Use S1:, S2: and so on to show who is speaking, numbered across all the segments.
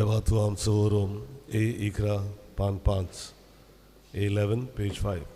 S1: देवा तूं आमचो रोम ए 11 पान 5, A11 page 5.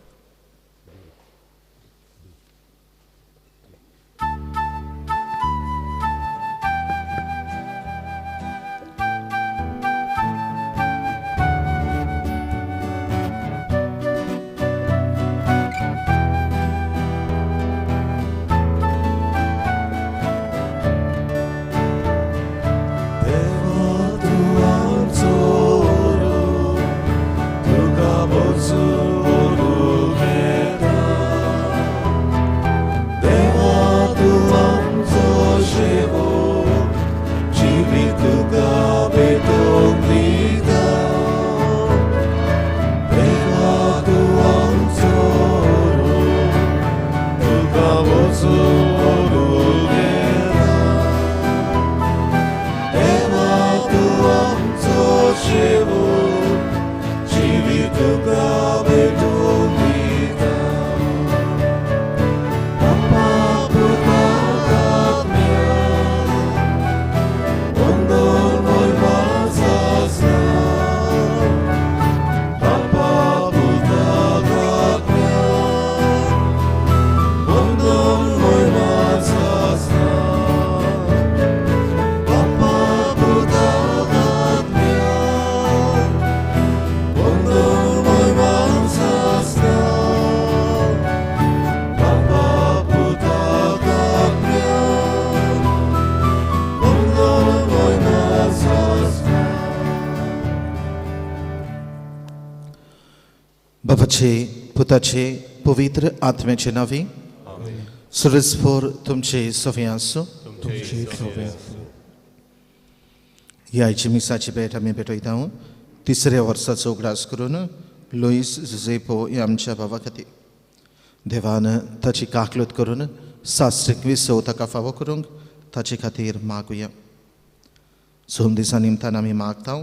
S2: बापाचे पुताचे पवित्र आत्म्याचे नावे सुरसभर तुमचे सवे आसूं. ह्या आयची मिसाची भेट आमी भेटयता. तिसऱ्या वर्साचो उगडास करून लुईस झेपो ह्या आमच्या भावा खातीर देवान ताची काकलूत करून सास्त्रीक विसव ताका फावो करूंक ताचे खातीर मागुया. सोम दिसा निमतान आमी मागता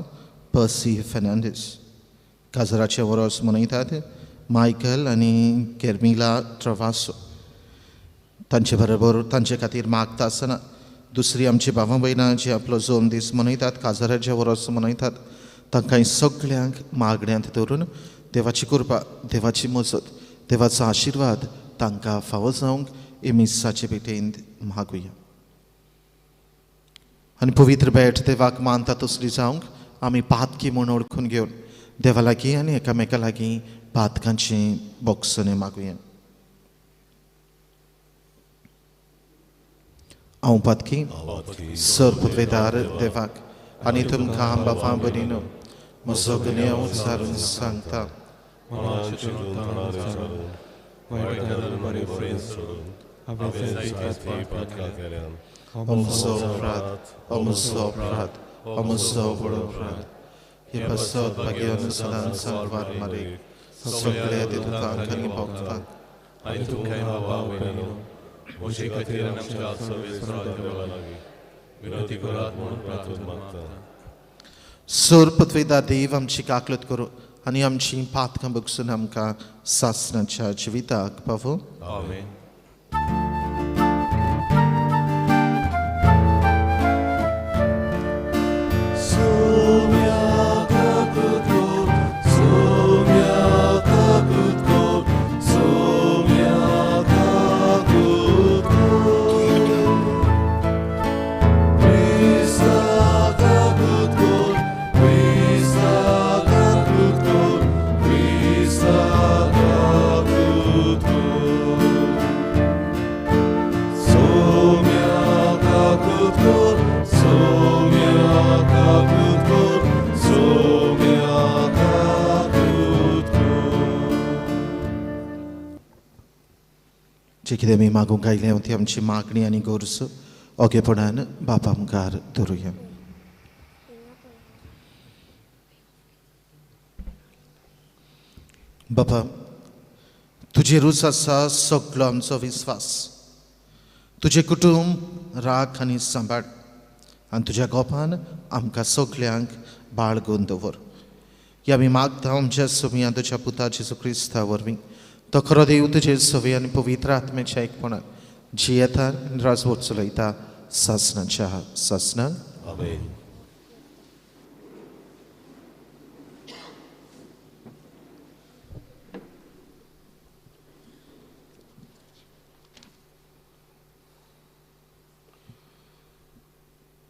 S2: पर्सी फेर्नांडीस काजराचे वरोस मनयतात मायकल आनी केर्मिला ट्रवासो तांचे बरोबर तांचे खातीर मागता आसतना दुसरी आमची भावां भयणां जी आपलो जोम दीस मनयतात काजराचे वरोस मनयतात तांकां सगळ्यांक मागण्यांत दवरून देवाची कृपा देवाची मजत देवाचो आशिर्वाद तांकां फावो जावंक हे मिसाचे भेटेंत मागुया. आनी पवित्र भेट देवाक मानता तसली जावंक आमी पातकी म्हूण ओळखून घेवन देवा लागीं आनी एकामेका लागीं पातकांची बोगसणें मागुया. हांव पातकी सर पुतवेदार देवाक आनी तुमकां बाबा भयणीनो म्हजो गुन्यांव उचारून सांगता. म्हजो अपराध, म्हजो अपराध, म्हजो व्हड अपराध. हे पासत भाग्यान सदांच सांगवार मारीक सगळ्या देवतांक आनी भक्तांक
S1: आनी तुमकां बाबा भयणीनो म्हजे खातीर आमच्या सर्वेस्परा देवा लागीं विनंती करात म्हणून प्रार्थना मागता.
S2: सोर पृथ्वीदा देव आमची काकलत करूं आनी आमची पातकां बगसून आमकां सासणाच्या जिविताक पावो.
S1: आमेन.
S2: जे कितें आमी मागूंक आयल्या ती आमची मागणी आनी गरज ओगेपणान बापा मुखार दवरुया. बापा तुजेरूच आसा सगळो आमचो विस्वास. तुजें कुटूंब राख आनी सांबाळ आनी तुज्या गोपान आमकां सगल्यांक बाळगून दवर. ह्या आमी मागता आमच्या सुमया तुज्या पुता जेजू क्रिस्ता वरवीं. तो खरो देव तुजे सवे आनी पवित्र आत्म्याच्या एकपणान जियेता आनी राजवट चलयता सासणाच्या सासणाक.
S1: आमेन.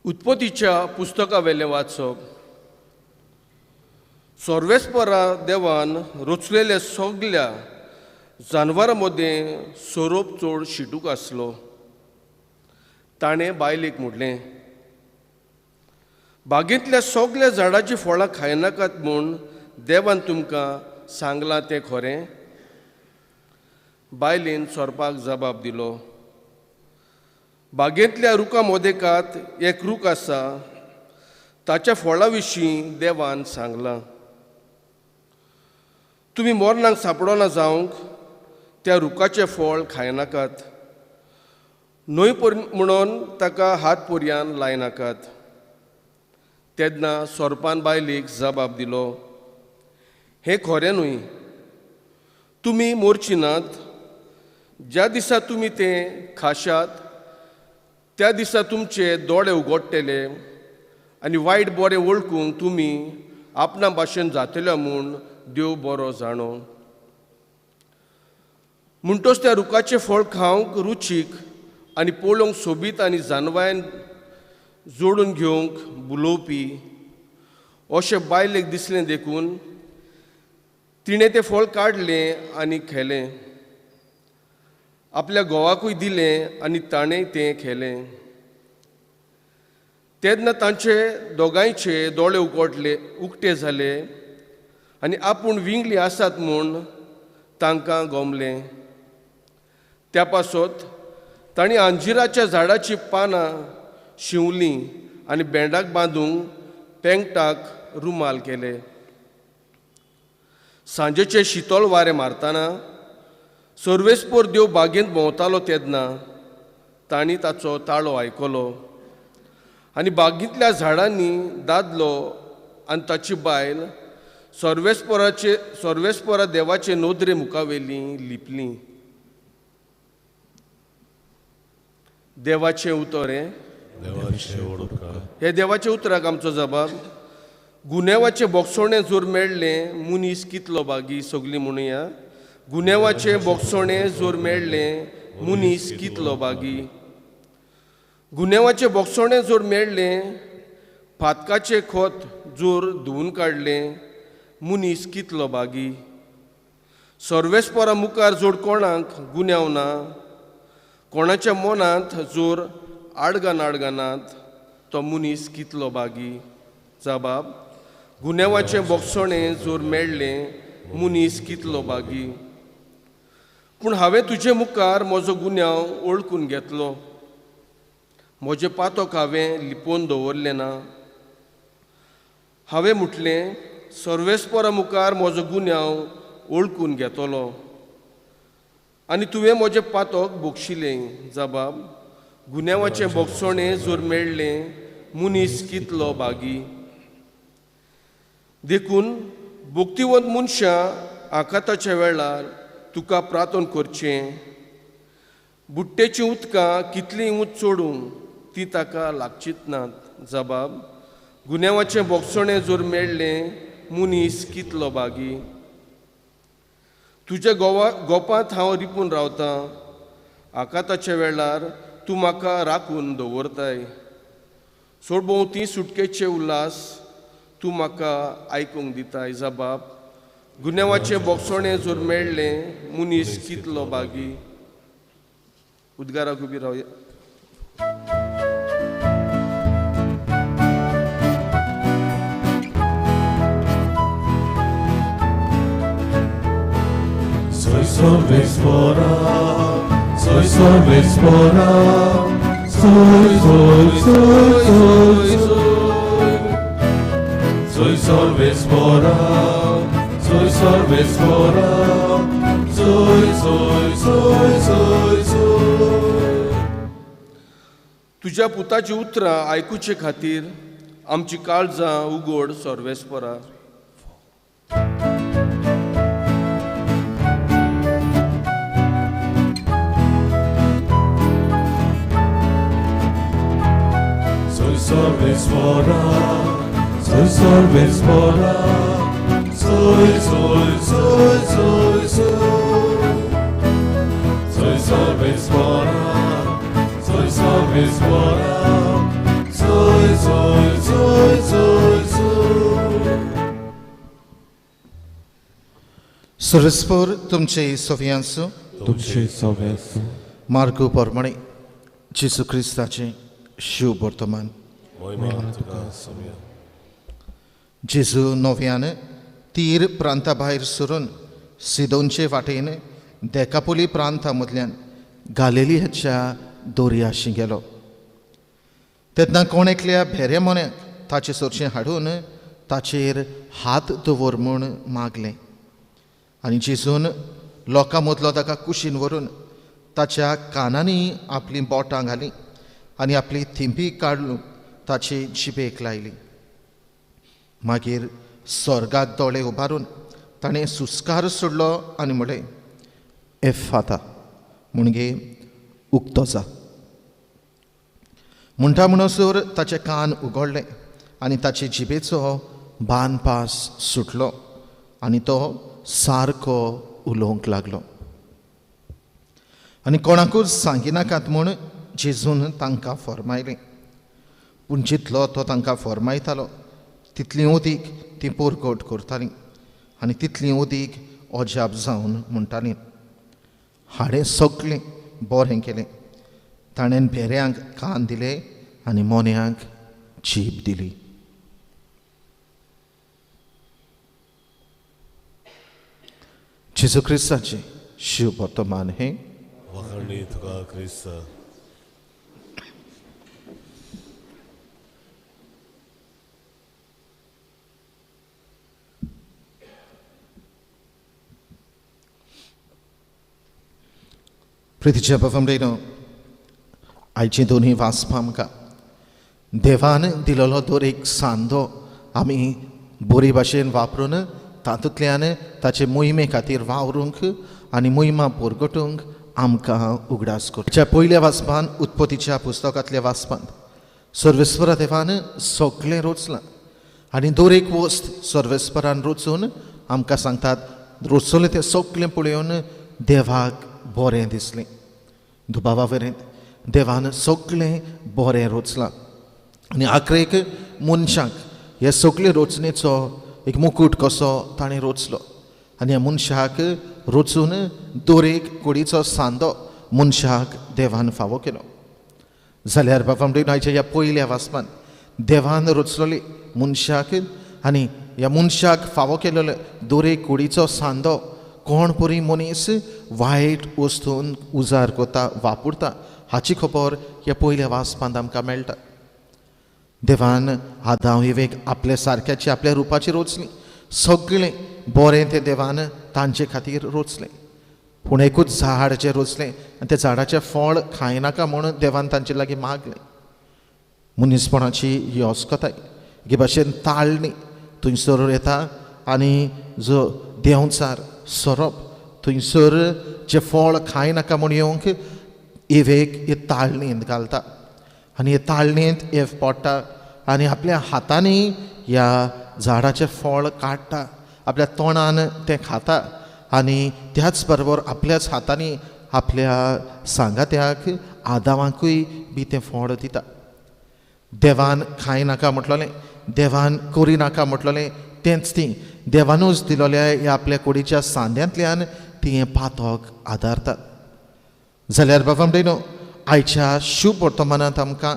S3: उत्पत्तीच्या पुस्तका वेलें वाचप. सर्वेस्परा देवान रचलेल्या सगल्या जानवरां मदें सोरोप चड शिटूक आसलो. ताणें बायलेक म्हणलें, बागेंतल्या सगल्या झाडाचीं फळां खायनाकात म्हूण देवान तुमकां सांगलां तें खरें? बायलेन सोरपाक जबाब दिलो, बागेंतल्या रुखा मोदेकात एक रूख आसा, ताच्या फळा विशीं देवान सांगलां, तुमी मरणाक सांपडना जावंक त्या रुखाचें फळ खायनाकात, न्हय म्हणून ताका हात पर्यान लायनाकात. तेन्ना सोरपान बायलेक जबाब दिलो, हें खरें न्हय, तुमी मोरची नात. ज्या दिसा तुमी तें खाशात त्या दिसा तुमचे दोळे उगडटले आनी वायट बरें वळखूंक तुमी आपणा भाशेन जातले म्हूण देव बरो जाणो. म्हणटच त्या रुखाचें फळ खावंक रुचीक आनी पळोवंक सोबीत आनी जानवायन जोडून घेवंक बुलोवपी अशें बायलेक दिसलें देखून तिणें तें फळ काडलें आनी खेलें. आपल्या घोवाकूय दिलें आनी ताणें तें खेलें. तेन्ना तांचे दोगांयचे दोळे उक्ते जाले आनी आपूण विंगली आसात म्हूण तांकां गोमलें. त्या पासत तांणी अंजिराच्या झाडाचीं पानां शिंवलीं आनी बेंडाक बांदूंक पेंगटाक रुमाल केले. सांजेचें शितोल वारें मारतना सर्वेस्पोर देव बागेंत भोंवतालो तेन्ना तांणी ताचो ताळो आयकलो आनी बागेंतल्या झाडांनी दादलो आनी ताची बायल सर्वेस्पोरा देवाचे नदरे मुखावेलीं लिपलीं. देवाचें उतर हें. हे देवाच्या उतराक आमचो जबाब. गुन्यांवाचें बोगसोणें जोर मेळ्ळें मनीस कितलो बागी. सगलीं म्हणुया, गुन्यांवाचें बोगसोणें जोर मेळ्ळें मनीस कितलो बागी. गुन्यांवाचें बोगसोणें जोर मेळ्ळें फातकाचें खोत जोर धुवून काडलें मनीस कितलो बागी. सर्वेस्परा मुखार जोड कोणाक गुन्यांव ना, कोणाच्या मनांत जोर आडगां नाडगां नात तो मनीस कितलो बागी. जबाब, गुन्यांवाचें बोगसोणें जोर मेळ्ळें मनीस कितलो बागी. पूण हांवें तुजे मुखार म्हजो गुन्यांव वळखून घेतलो, म्हजें पातक हांवें लिपोवन दवरलें ना. हांवें म्हटलें, सर्वेस्परा मुखार म्हजो गुन्यांव वळखून घेतलो आनी तुवें म्हजें पातक बक्षिलें. जबाब, गुन्यांवाचें बोगसोणें जोर मेळ्ळें मनीस कितलो बागी. देखून भक्तिवंत मनशां आकांताच्या वेळार तुका प्रार्थन करचें. बुट्टेचीं उदकां कितलीं ऊंच चडूं ती ताका लागचीत नात. जबाब, गुन्यांवाचें बोगसोणें जोर मेळ्ळें मनीस कितलो बागी. तुज्या गोपांत हांव रिपून रावतां, आकांताच्या वेळार तूं म्हाका राखून दवरताय. सोडभोंवती सुटकेचे उल्हास तूं म्हाका आयकूंक दिताय. जबाब, गुन्यांवाचें बोगसोणें जोर मेळ्ळें मनीस कितलो बागी. उद्गाराक उबी रावया.
S1: Soy Sarvesvara, soy Sarvesvara, soy, soy, soy, soy, soy. Soy Sarvesvara, soy Sarvesvara, soy, soy, soy, soy, soy.
S3: तुज्या पुताची उतरां आयकुचे खातीर आमची काळजां उगड सर्वेस्परा.
S1: Sarvesvara, soy Sarvesvara, soy, soy, soy, soy, soy. Soy Sarvesvara, soy Sarvesvara, soy,
S2: सरस्पर तुमचे सव्यांसू
S1: तुमचे सव्यासू
S2: मार्गू प्रमाणे जेजू क्रिस्ताचें शुभ वर्तमान. जेजू नव्यान तीर प्रांता भायर सरून सिदोनचे वाटेन देकापोली प्रांता मदल्यान गालेलियाच्या दर्याशी गेलो. तेन्ना कोण एकल्या भेऱ्या मोन्याक ताचे सरचें हाडून ताचेर हात दवर म्हूण मागलें आनी जेजून लोकां मदलो ताका कुशीन व्हरून ताच्या कानांनी आपलीं बोटां घालीं आनी आपली थिंपी काडून ताचे जिबेक लायली. मागीर स्वर्गाक दोळे उबारून ताणें सुस्कार सोडलो आनी म्हणलें, एफाता, म्हणजे उक्तो जा. म्हणटा म्हणसर ताचे कान उगडले आनी ताचे जिबेचो बांदपास सुटलो आनी तो सारको उलोवंक लागलो. आनी कोणाकूच सांगिनाकात म्हूण जेजून तांकां फॉर्मायलें. पूण जितलो तो तांकां फॉर्मायतालो तितली उदीक ती पोरकोट करतालीं आनी तितली उदीक अजाप जावन म्हणटालीं, हाणें सगळें बरें केलें, ताणें भेऱ्यांक कान दिले आनी मोन्यांक जीब दिली. जेजू क्रिस्ताचें शुभ वर्तमान हें.
S1: वाखाणणी तुका क्रिस्ता.
S2: प्रितीच्या बाबांनो, आयची दोनूय वाचपां आमकां देवान दिलेलो दर एक सांदो आमी बरी भाशेन वापरून तातूंतल्यान ताचे मोहिमे खातीर वावरूंक आनी मोहिमा परगटूंक आमकां उगडास करता. पयल्या वाचपान उत्पत्तीच्या पुस्तकांतल्या वाचपांत सर्वेस्परा देवान सगळें रोचलां आनी दर एक वस्त सर्वेस्परान रोचून आमकां सांगतात, रोचलें तें सगळें पळोवन देवाक बरें दिसलें. दुबावा वरेंत देवान सगळें बरें रोचलां आनी आखरेक मनशाक हे सगळे रोचणेचो एक मुकूट कसो ताणें रोचलो आनी ह्या मनशाक रोचून दर एक कुडीचो सांदो मनशाक देवान फावो केलो. जाल्यार बाबा म्हणटा आयच्या ह्या पयल्या वाचपान देवान रोचलोली मनशाक आनी ह्या मनशाक फावो केलेलो दर एक कुडीचो सांदो कोण परी मनीस वायट वस्तून उजार करता वापरता हाची खबर ह्या पयल्या वाचपांत आमकां मेळटा. देवान आदाव इवेक आपल्या सारक्याची आपल्या रुपाची रोचली, सगळें बरें तें देवान तांचे खातीर रोचलें. पूण एकूच झाड जें रोचलें आनी त्या झाडाचें फळ खायनाका म्हूण देवान तांचे लागीं मागलें. मनीसपणाची ही अस्कताय एके भाशेन ताळणी थंयसर येता आनी जो देंवचार सोरोप थंयसर जें फळ खायनाका म्हूण येवंक इवेक हे ताळणींत घालता आनी हे ताळणींत एफ पडटा आनी आपल्या हातांनी ह्या झाडाचें फळ काडटा, आपल्या तोंडान तें खाता आनी त्याच बरोबर आपल्याच हातांनी आपल्या सांगात्याक आदावांकूय बी तें फळ दिता. देवान खायनाका म्हटलोलें, देवान करिनाका म्हटलोलें तेंच ती देवानूच दिलोल्या ह्या आपल्या कुडीच्या सांद्यांतल्यान ती हें पातक आदारतात. जाल्यार बाबा म्हणटा आयच्या शुभ वर्तमानांत आमकां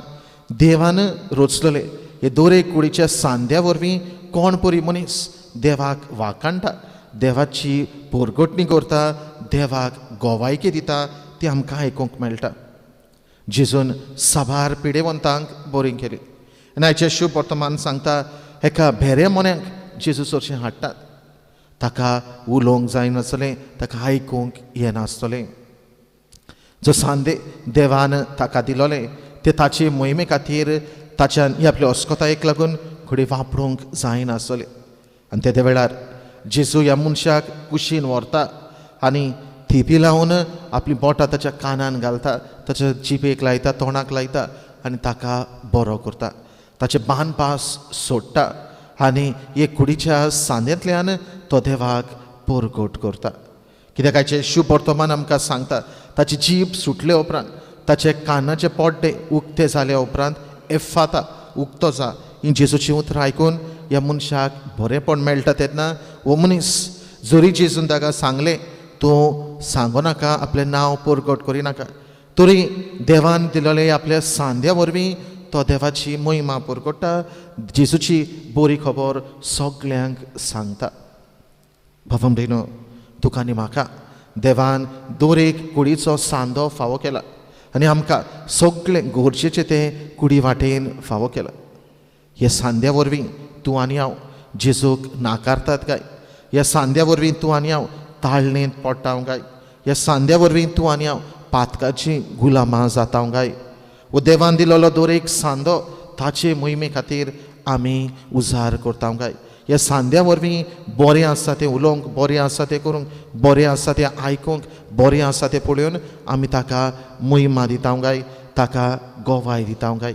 S2: देवान रोचलेले हे दर एक कुडीच्या सांद्या वरवीं कोण परी मनीस देवाक वाखाणटा, देवाची पोरगटणी करता, देवाक गोवायकी दिता ती आमकां आयकूंक मेळटा. जेजून साबार पिडेवंतांक बरी केली आनी आयचें शुभ वर्तमान सांगता एका भेऱ्या मोन्याक जेजू चडशें हाडटात, ताका उलोवंक जायनासलें, ताका आयकूंक येनासतलें. जो सांदे देवान ताका दिलोलें ते ताचे मोहिमे खातीर ताच्यान ही आपल्या अस्कतायेक लागून घडये वापरूंक जायनासलें. आनी तेदे वेळार जेजू ह्या मनशाक कुशीन व्हरता आनी थिपी लावन आपली बोटां ताच्या कानान घालता, ताच्या जिबेक लायता, तोंडाक लायता आनी ताका बरो करता, ताचे बांदपास सोडटा आनी एक कुडीच्या सांद्यांतल्यान तो देवाक परगट करता. कित्याक आयचें शुभ वर्तमान आमकां सांगता ताची जीब सुटले उपरांत ताचे कानाचे पड्डे उक्ते जाले उपरांत एफाता उक्तो जा ही जेजूची उतरां आयकून ह्या मनशाक बरेंपण मेळटा. तेन्ना हो मनीस जरी जेजून ताका सांगलें तूं सांगू नाका, आपलें नांव परगट करिनाका, तरी देवान दिलेले आपल्या सांद्या वरवीं तो देवाची महिमा परगट्टा, जेजूची बरी खबर सगल्यांक सांगता. भाव भयणो, तुका आनी म्हाका देवान दर एक कुडीचो सांदो फावो केला आनी आमकां सगळें गरजेचें तें कुडी वाटेन फावो केला. ह्या सांद्या वरवीं तूं आनी हांव जेजूक नाकारतात काय? ह्या सांद्या वरवीं तूं आनी हांव ताळणेंत पडटा काय? ह्या सांद्या वरवीं तूं आनी हांव पातकाची गुलामां जाता काय? वो देवान दिलेलो दर एक सांदो ताचे मोहिमे खातीर आमी उजार करता काय? ह्या सांद्या वरवीं बरें आसा तें उलोवंक, बरें आसा तें करूंक, बरें आसा तें आयकूंक, बरें आसा तें पळोवन आमी ताका मोहिमा दिता काय? ताका गवाय दिता काय?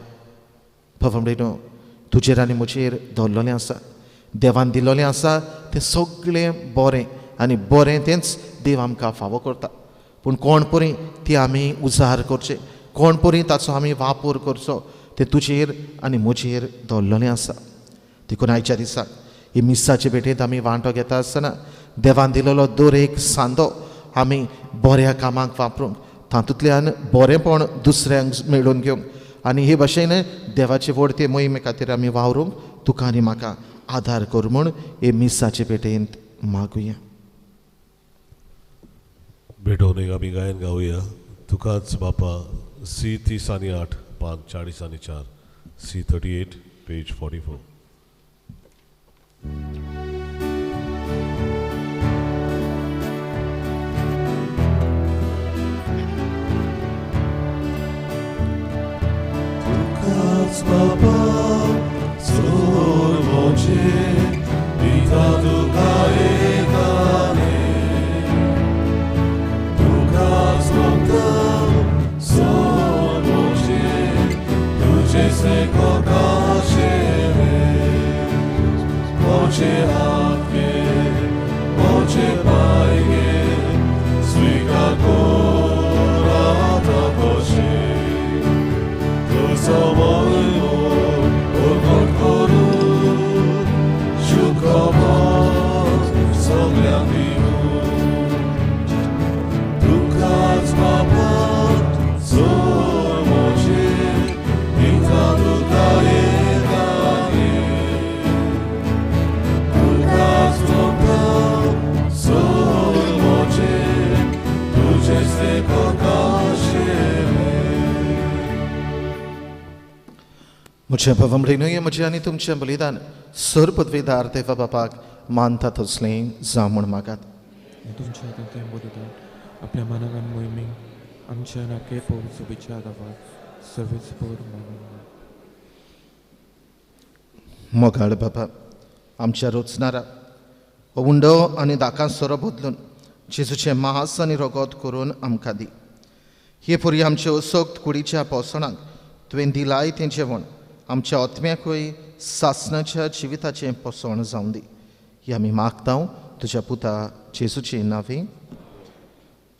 S2: भाव भयणो, तुजेर आनी म्हजेर दवरलेलें आसा, देवान दिलेलें आसा तें सगळें बरें आनी बरें तेंच देव आमकां फावो करता. पूण कोण परी ती आमी उजार करचें, कोण परी ताचो आमी वापर करचो तें तुजेर आनी म्हजेर दवरलेलें आसा. देखून आयच्या दिसाक ही मिसाचे भेटेंत आमी वांटो घेता आसतना देवान दिलेलो दर एक सांदो आमी बऱ्या कामाक वापरूंक, तातूंतल्यान बरेंपण दुसऱ्यांक मेळोवन घेवंक आनी हे भाशेन देवाचे व्हडते मोहिमे खातीर आमी वावरूंक तुका आनी म्हाका आदार कर म्हूण हे मिसाचे भेटेंत मागुया.
S1: भेटोवन एक आमी गायन गावया. तुकाच बापा, सी 30 आनी 8, पान 40 आनी 4, सी 38, पेज 44. तुकाच बापा सोर मोचे दिता तुका एकाने, तुकाच भक्ता सोर मोचे तुझे से कोकाशेवे, मोचे हात गे मोचे पाय गे स्वीकार कोराता कोशे, तुझो मोहिमो उर्गट करू शुखबर सगळ्यांक दिवू. तुकाच बापा जोर मोचे दिता तुका एकाने, तुकाच भक्ता जोर मोचे तुझे से कोकाशेवे.
S2: म्हज्या भाव भयणींनो, म्हजें आनी तुमचें बलिदान सर पदवीदार देवा बापाक मानता तसलें जावं म्हूण मागात.
S4: तुमच्या हातांत तें बलिदान आपल्या मनाक आनी मोहिमेक आमच्या नाके पोवचोबीच्या आदावाक सर्वीस पोर मागून.
S2: मोगाळ बाबा, आमच्या रोचणारा हो उंडो आनी दाकां सोरो बदलून जेजूचें मांस आनी रगत करून आमकां दी. हे पुरी आमचे असक्त कुडीच्या पोसणाक तुवें दिलाय तें जेवण आमच्या आत्म्याकूय सासणाच्या जिविताचें पोसण जावन दी. ही आमी मागता तुज्या पुता जेजूचे नांवे.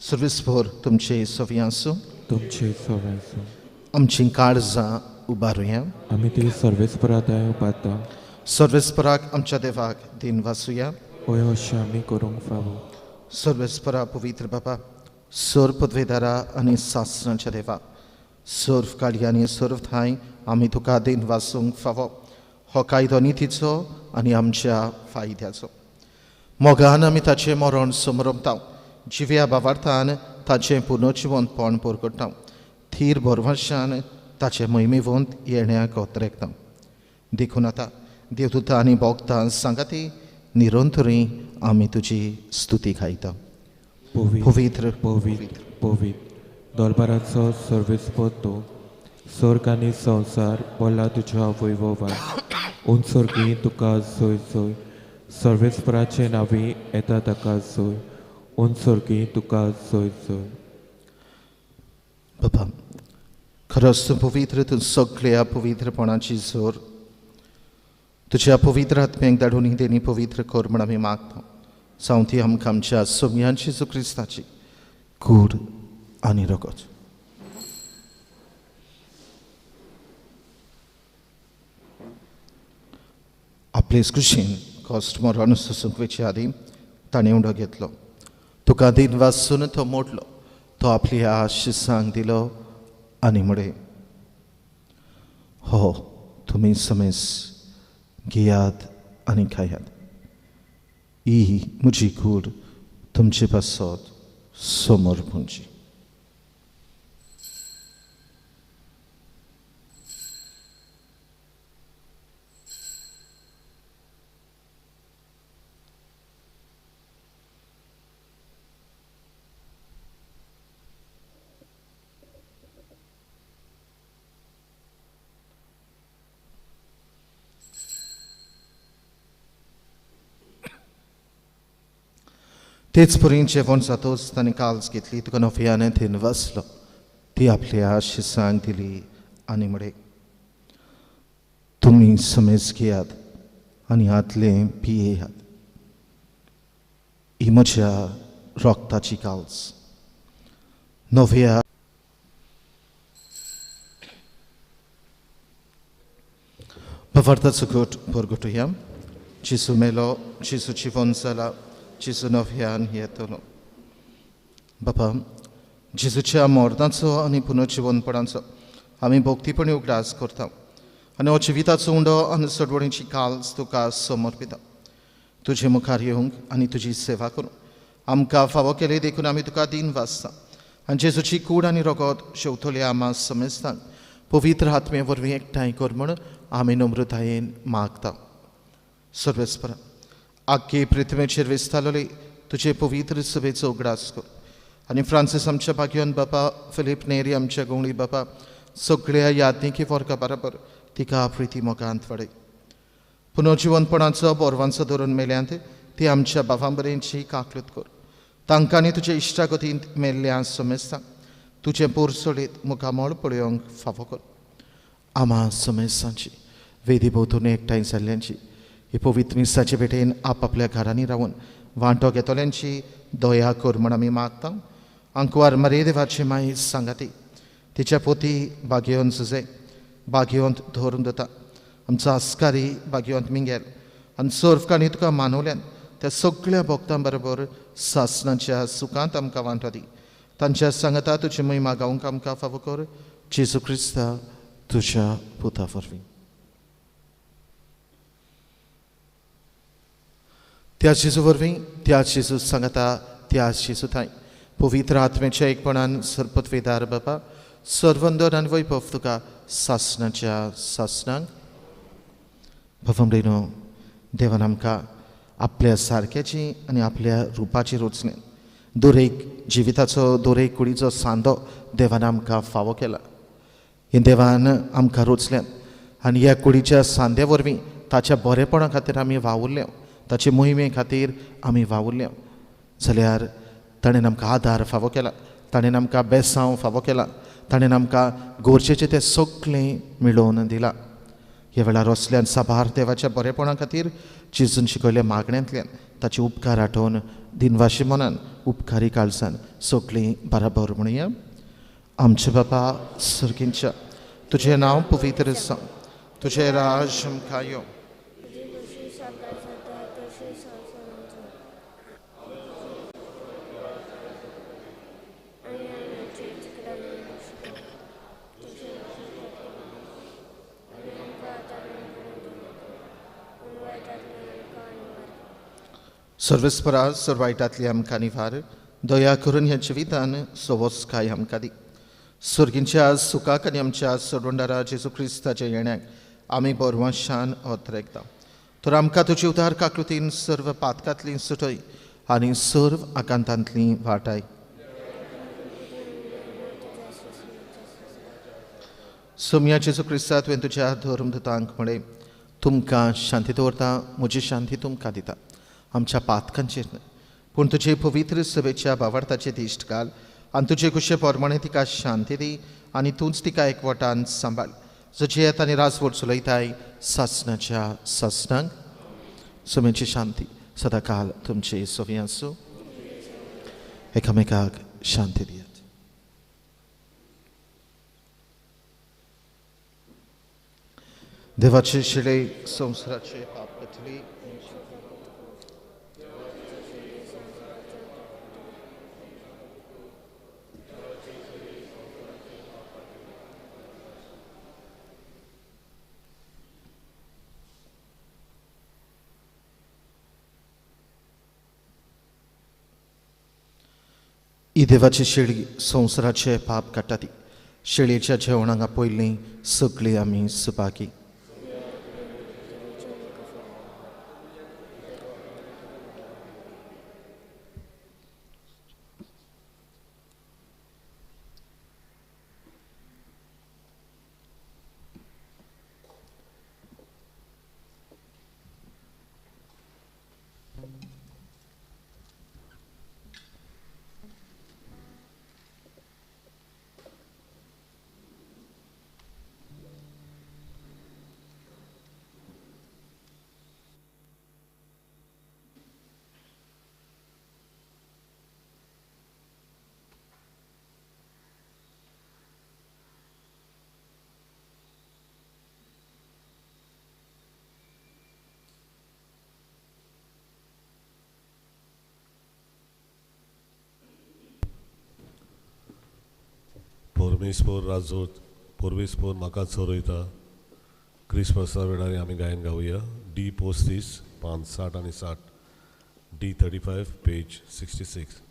S2: सर्वीस भर तुमचे सवी आसूं,
S4: तुमचे सवी आसूं.
S2: आमचीं काळजां उबारुया,
S4: आमी ती सर्वेस्परा उबारता.
S2: सर्वेस्पराक आमच्या देवाक दिन वासुया,
S4: हय अशें आमी करूंक फावो.
S2: सर्वेस्परा पवित्र बाबा, सर्व पदवेदारा आनी सासणाच्या देवा, सर्व काळी आनी सर्व ठांय आमी तुका दिन वासूंक फावो. हो कायदो नितीचो आनी आमच्या फायद्याचो. मोगान आमी ताचें मरण समरमता, जिव्या बावार्थान ताचें पुनर्जिवंतपण परगट्टा, थीर भरवंशान ताचें मोहिमेवंत येण्याक अत्रेकता. देखून आतां देवदूता आनी भोगतां सांगाती निरंतरी आमी तुजी स्तुती गायता. पवित्र
S4: पवित्र पवित्र दरबाराचो सर्वेस्पर तूं, स्वर्ग आनी संवसार बोला तुज्या वैभवान. उंचोर्गी तुका सोय सोय, सर्वेस्पराचे नांवी येता ताका सोय, उंचोर्गी तुका सोय सोय.
S2: बाबा, खरोच तूं पवित्र, तूं सगळ्या पवित्रपणाची जोर. तुज्या पवित्र आत्म्याक धाडून ही देणी पवित्र कर म्हूण आमी मागता. जावं ती आमकां आमच्या सोम्यांची जेजू क्रिस्ताची कूड आनी रगत. आपले कृशीन कश्ट मरण सोसूंक वयचे आदीं ताणें उंडो घेतलो, तुका दिन वासून तो मोडलो, तो आपली आशिसांक दिलो आनी म्हळें, हो तुमी समेस घेयात आनी खायात, ही म्हजी कूड तुमचे पासत समोर पुंजी. तेच परी जेवण जातोच ताणें काल्स घेतली, तुका नोफियाने थंय वसलो, ती आपल्या शिसांक दिली आनी म्हळें, तुमी समेज घेयात आनी हातलें पियेयात, ही म्हज्या रोगताची काल्स नव्या भवार्थाचो घट परगटुया. जेजू मेलो, जेजू जिवन जाला, जेजू नव्यान येतलो. बापा, जेजूच्या मरणाचो आनी पुनर्जिवनपणाचो आमी भक्तीपणी उगडास करता आनी हो जिविताचो उंडो आनी सडवणीची काल्स तुका समर्पिता. तुजे मुखार येवंक आनी तुजी सेवा करूंक आमकां फावो केली देखून आमी तुका दीन वाचता आनी जेजूची कूड आनी रगत शेवतले आमा समेस्तांक पवित्र आत्मे वरवीं एकठांय कर म्हूण आमी नम्रतायेन मागता. सर्वेस्परा, आख्खे पृथ्वेचेर विस्तारले तुजे पवित्र सभेचो उगडास कर आनी फ्रांसीस आमच्या भाग्यवंत बापा, फिलीप नेरी आमच्या गवळी बापा, सगळ्या यादनिकी वर्गा बराबर तिका प्रिती मोगांत वाडय. पुनर्जिवनपणाचो बोरवांचो धरून मेल्यांत ती आमच्या बाबां बरेंची काकलूत कर. तांकांनी तुजे इश्टागतींत मेल्ल्या समेस्तांक तुजें पोरसोडीत मुखामळ पळोवंक फावो कर. आमा समेस्तांची वेदी भोंवतणी एकठांय जाल्ल्यांची ही पवित्र मिसाचे भेटेन आपापल्या घरांनी रावन वांटो घेतल्यांची दया कर म्हूण आमी मागता. आंकवार मारी देवाची माई सांगाती तिच्या पोती भाग्यवंत सुजे भाग्यवंत धरून दिता आमचो आस्कारी भाग्यवंत मिंगेल आनी सर्वकांनी तुका मानवल्यान त्या सगळ्या भक्तां बरोबर सासणाच्या सुखांत आमकां वांटो दी. तांच्या सांगता तुजी महिमा गावंक आमकां फावो कर. जेजू क्रिस्ता तुज्या पुता वरवीं. त्या जेजू वरवीं, त्या जेजू सांगता, त्या जेजू थांय पवित्र आत्म्याच्या एकपणान सरपतवेदार बापा सर्वंदर आनी वैभव तुका सासणाच्या सासणांक. भवमडेनो, देवान आमकां आपल्या सारक्याची आनी आपल्या रुपाची रचणेन दरेक जिविताचो दरेक कुडीचो सांदो देवान आमकां फावो केला. हे देवान आमकां रचल्यान आनी ह्या कुडीच्या सांद्या वरवीं ताच्या बरेपणा खातीर आमी वावुरले, ताचे मोहिमे खातीर आमी वावुरले जाल्यार ताणें आमकां आदार फावो केला, ताणें आमकां बेसांव फावो केला, ताणें आमकां गरजेचें तें सगळें मेळोवन दिलां. ह्या वेळार असल्यान साबार देवाच्या बरेपणा खातीर जेजून शिकयल्ल्या मागण्यांतल्यान ताचे उपकार आठोवन दिनवाशी मनान उपकारी काळजान सगळीं बराबर म्हणया. आमचे बापा सर्गींच्या, तुजें नांव पवित्र जावं, तुजें राज आमकां येवं, सर्वेस्परा सर्वायटांतली आमकां निवार दया करून ह्या जिवितान सवस्काय आमकां दी. सर्गींच्या सुखाक आनी आमच्या सोडवणदारा जेजू क्रिस्ताच्या येण्याक आमी बरवाशान अत्रेकता. तर आमकां तुजी उदार काकृतीन सर्व पातकांतली सुटय आनी सर्व आकांतांतली वाटाय. सोम्या जेजू क्रिस्ता, तुवें तुज्या धर्मदूतांक म्हळें, तुमकां शांती दवरता, म्हजी शांती तुमकां दिता. आमच्या पातकांचेर न्हय पूण तुजे पवित्र सभेच्या भावार्थाचे दिश्ट घाल आनी तुजे कुशे प्रमाणे तिका शांती दी आनी तूंच तिका एकवटान सांबाळ, जशी आनी राजवट चलयताय सासणाच्या सासणांक. समेची शांती सदांकाल तुमचे सोवी आसूं. एकामेकाक शांती दियात. देवाचे शिळे संवसाराचे पाप पतली ही देवाची शेळी संवसाराचे पाप काडटा ती शेळयेच्या जेवणाक आपयल्लीं सगळीं आमी सुपाकी.
S1: परमेश्वर राजोत परमेश्वर म्हाका चरयता. क्रिसमसा वेळार आमी गायन गावया. डी 35 पान 60 आनी 60, D 35 page 66.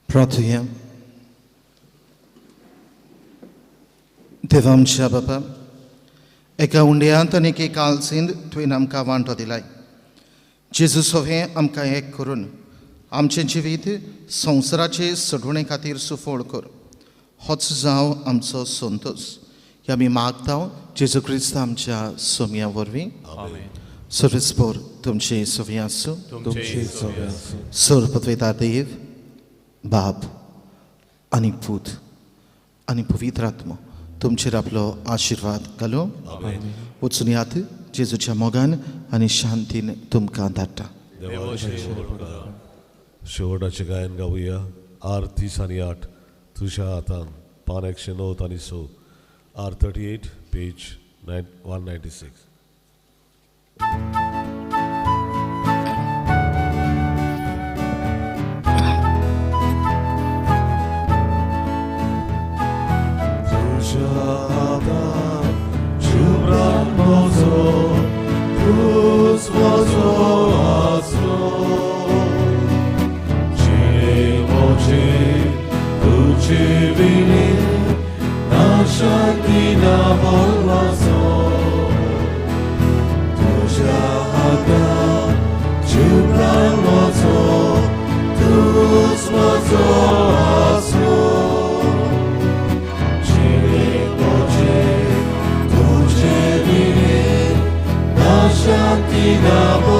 S2: प्रार्थुया. देवा आमच्या बापा, एका उंड्यांत आनी एके कालसींत तुवें आमकां वांटो दिलाय. जेजू सोवें आमकां एक करून आमचें जिवीत संवसाराचे सडवणे खातीर सुफळ कर. होच जावं आमचो संतोश. हे आमी मागता जेजू क्रिस्त आमच्या सोम्या वरवीं. सर्वेस्पोर तुमचे सोवे आसूं. सर पतवेता देव बाप आनी पूत आनी पवित्र आत्मो तुमचेर आपलो आशिर्वाद घालूं. वचून यात जेजूच्या मोगान आनी शांतीन तुमकां धाडटा.
S1: शेवटाचें गायन गावया. आर 30 आनी 8 तुज्या हातान पान 109 आनी 6, R 38 page 196.
S5: Ina.